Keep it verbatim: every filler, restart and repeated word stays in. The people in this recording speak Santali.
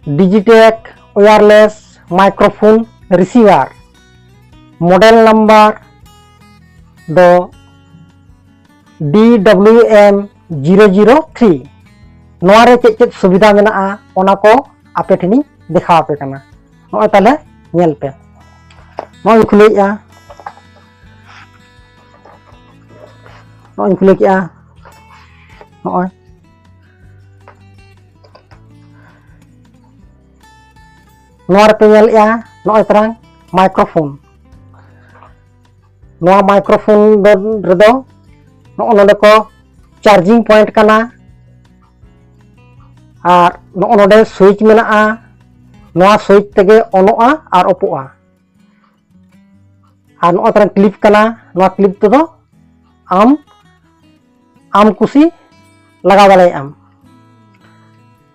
Digitech wireless microphone receiver, model number ᱫᱚ D W M zero zero three᱾ ᱱᱚᱣᱟ ᱨᱮ ᱪᱮᱫ ᱪᱮᱫ ᱥᱩᱵᱤᱫᱷᱟ ᱢᱮᱱᱟᱜᱼᱟ, ᱚᱱᱟ ᱠᱚ ᱟᱯᱮ ᱴᱷᱮᱱᱤᱧ ᱫᱮᱠᱷᱟᱣ ᱟᱯᱮ ᱠᱟᱱᱟ᱾ ᱱᱚᱜᱼᱚᱭ ᱛᱟᱦᱞᱮ ᱧᱮᱞ ᱯᱮ, ᱱᱚᱜᱼᱚᱭ ᱤᱧ ᱠᱷᱩᱞᱟᱹᱣᱮᱫᱼᱟ, ᱱᱚᱜᱼᱚᱭ ᱤᱧ ᱠᱷᱩᱞᱟᱹᱣ ᱠᱮᱫᱼᱟ, ᱱᱚᱜᱼᱚᱭ ᱱᱚᱣᱟ ᱨᱮᱯᱮ ᱧᱮᱞᱮᱫᱼᱟ, ᱱᱚᱜᱼᱚᱭ ᱛᱟᱨᱟᱝ microphone᱾ ᱱᱚᱣᱟ microphone ᱫᱚ, ᱨᱮᱫᱚ ᱱᱚᱜᱼᱚ ᱱᱚᱰᱮ ᱠᱚ charging point ᱠᱟᱱᱟ, ᱟᱨ ᱱᱚᱜᱼᱚ ᱱᱚᱰᱮ switch ᱢᱮᱱᱟᱜᱼᱟ᱾ ᱱᱚᱣᱟ switch ᱛᱮᱜᱮ ᱚᱱᱚᱜᱼᱟ ᱟᱨ ᱚᱯᱚᱜᱼᱟ᱾ ᱟᱨ ᱱᱚᱜᱼᱚᱭ ᱛᱟᱨᱟᱝ clip ᱠᱟᱱᱟ, ᱱᱚᱣᱟ clip ᱛᱮᱫᱚ ᱟᱢ ᱟᱢ ᱠᱩᱥᱤ ᱞᱟᱜᱟᱣ ᱫᱟᱲᱮᱭᱟᱜ ᱟᱢ᱾